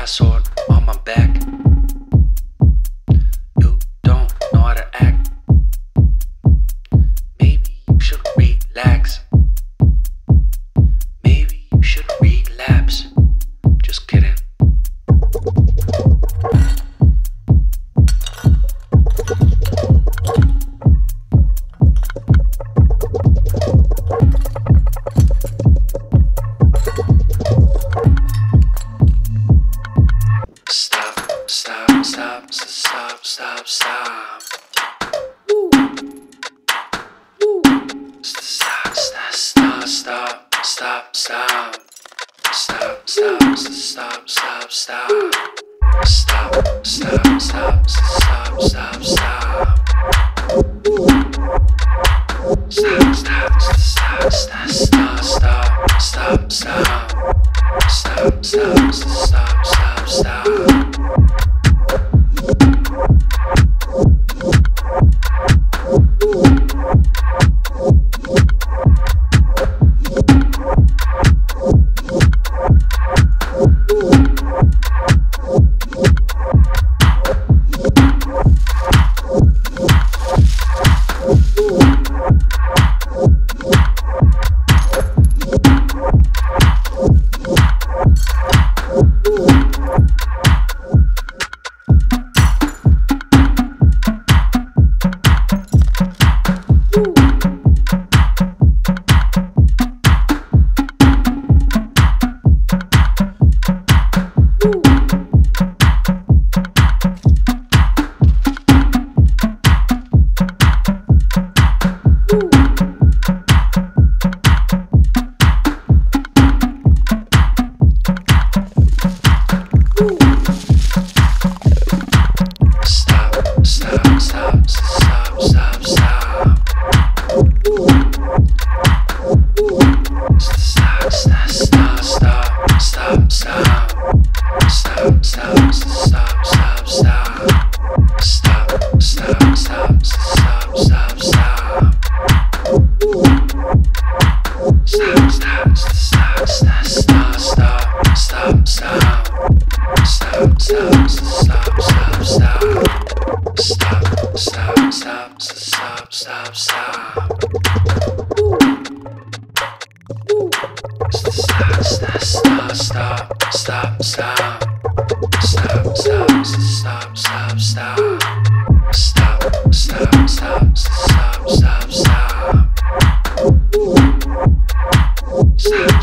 Sword on my back. You don't know how to act. Maybe you should relax. Maybe you should relapse. Just kidding. Stop, stop, stop, stop, stop, stop. Stop, stop, stop, stop, stop, stop. Stop, stop, stop, stop, stop, stop. Stop, stop, stop, stop, stop, stop. Stop, stop, stop, stop, stop, stop, stop. Stop, stop, stop, stop, stop, stop. Stop, stop, stop, stop, stop, stop. Stop, stop, stop, stop, stop, stop. Stop, stop, stop, stop, stop, stop. Stop, stop, stop, stop, stop, stop. Stop, stop, stop, stop, stop, stop, stop. Stop, stop, stop, stop, stop, stop. Stop, stop, stop, stop, stop, stop. Stop, stop, stop, stop, stop, stop. Stop, stop, stop, stop, stop, stop. Stop, stop, stop, stop, stop, stop, stop. Stop,